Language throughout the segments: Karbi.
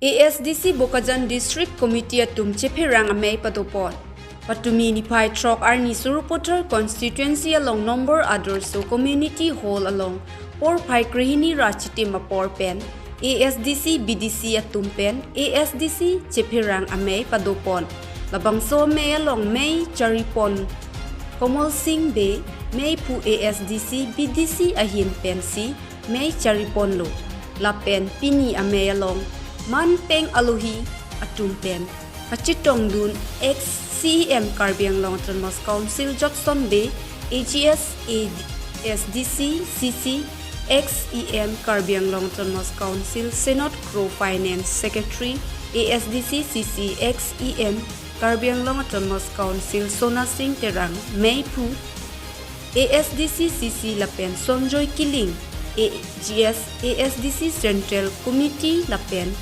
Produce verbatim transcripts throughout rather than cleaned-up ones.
A S D C Bokajan District Committee atum chepherang amei padopon. Patumi niphai throk arni Sarupathar constituency along number Adarso Community Hall along porphai krehini ra chitim apor pen A S D C B D C atum pen A S D C chepherang amei padopon. Labangso amei along mei charipon Komol Sing Bey, meiphu A S D C B D C ahin pensi mei chariponlo. Lapen pini amei along manpeng alohi atum pen kachetongdun ex C E M Karbi Anglong Autonomous Council Jockson Bey, A G S, A S D C C C, ex E M Karbi Anglong Autonomous Council Synod Kro, Finance Secretary, A S D C C C, ex E M Karbi Anglong Autonomous Council Sona Sing Terang, meiphu A S D C C C lapen Sonjoy Killing, A G S, A S D C Central Committee lapen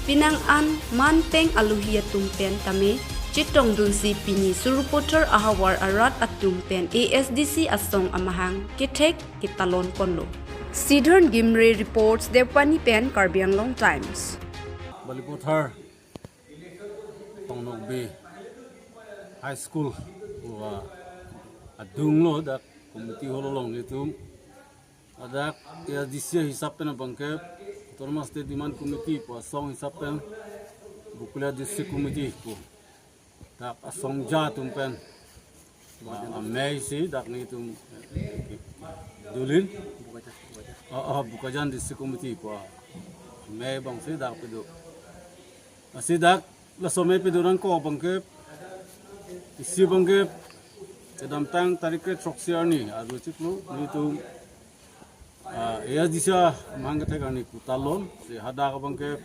penang an manpeng alohi atum pen tame chetongdunsi pini Sarupathar ahavar arat atum pen A S D C asong amahang kethek ketalon ponlo. Sidhorn Gimre reports, Devpani pen Karbi Anglong Times. Balipathar Tongnokbe High School pu adunglo, dak committee hall along nelitum. Ladak A S D C hisap pen abangke Autonomous State Demand Committee pu asong hisap pen Bokolia District Committee pu dak asong ja atum pen amei si dak nelitum dulin. Oh, oh, Bokajan District Committee pu amei abang si dak pedo. Lasi dak laso amei pedo nangkok abangke, isi abangke kedamtang tarik kre throksi arni arlo chiklo nelitum, ah, A S D C amahang kethek arni pu talon, si hadak abangke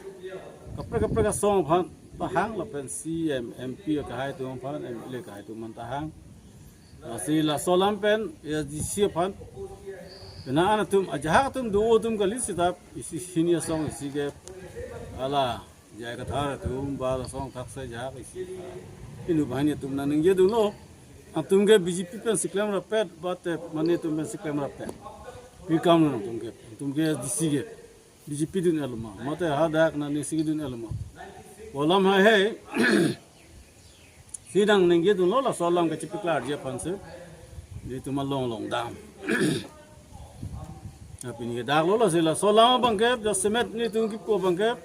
kaprek kaprek asong aphan tahang lapen C E M, M P akehai atum aphan, M L A akehai atum aphan tahang. Lasi laso alam pen A S D C aphan penang an atum, ajahak atum do atum kali sitap isi hini asong isi ke hala J I Kathar atum ba lasong thaksai ajahak isi. Pinu banghini atum nangningjedunlo. Atum ke B J P pensi klem rapet, ba te mane atum pensi klem rapet. Pi kam lo atum ke, atum ke A S D C ke B J P dun-etlo ma, mate hadak nangning si kedun-etlo ma. Pu alam haihe. Si nangningjedunlo, laso alam kachepaklarji aphan si nelitum along longdam. Nah, pini ke daklo, lasi laso alam abangke jasemet nelitum kipu abangke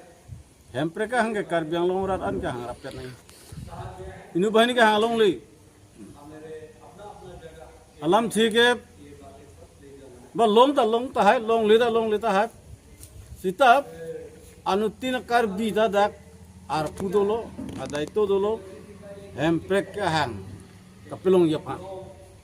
Hemprek kehang ke Karbi Anglong arat an kehang rapet nai. Pinu banghini kehang longle. Alamthe ke ba long ta long tahai, longle ta longle tahai. Sitap anuttin Karbi ta dak arpu dolo, adaito dolo, Hemprek kehang kapelongji aphan.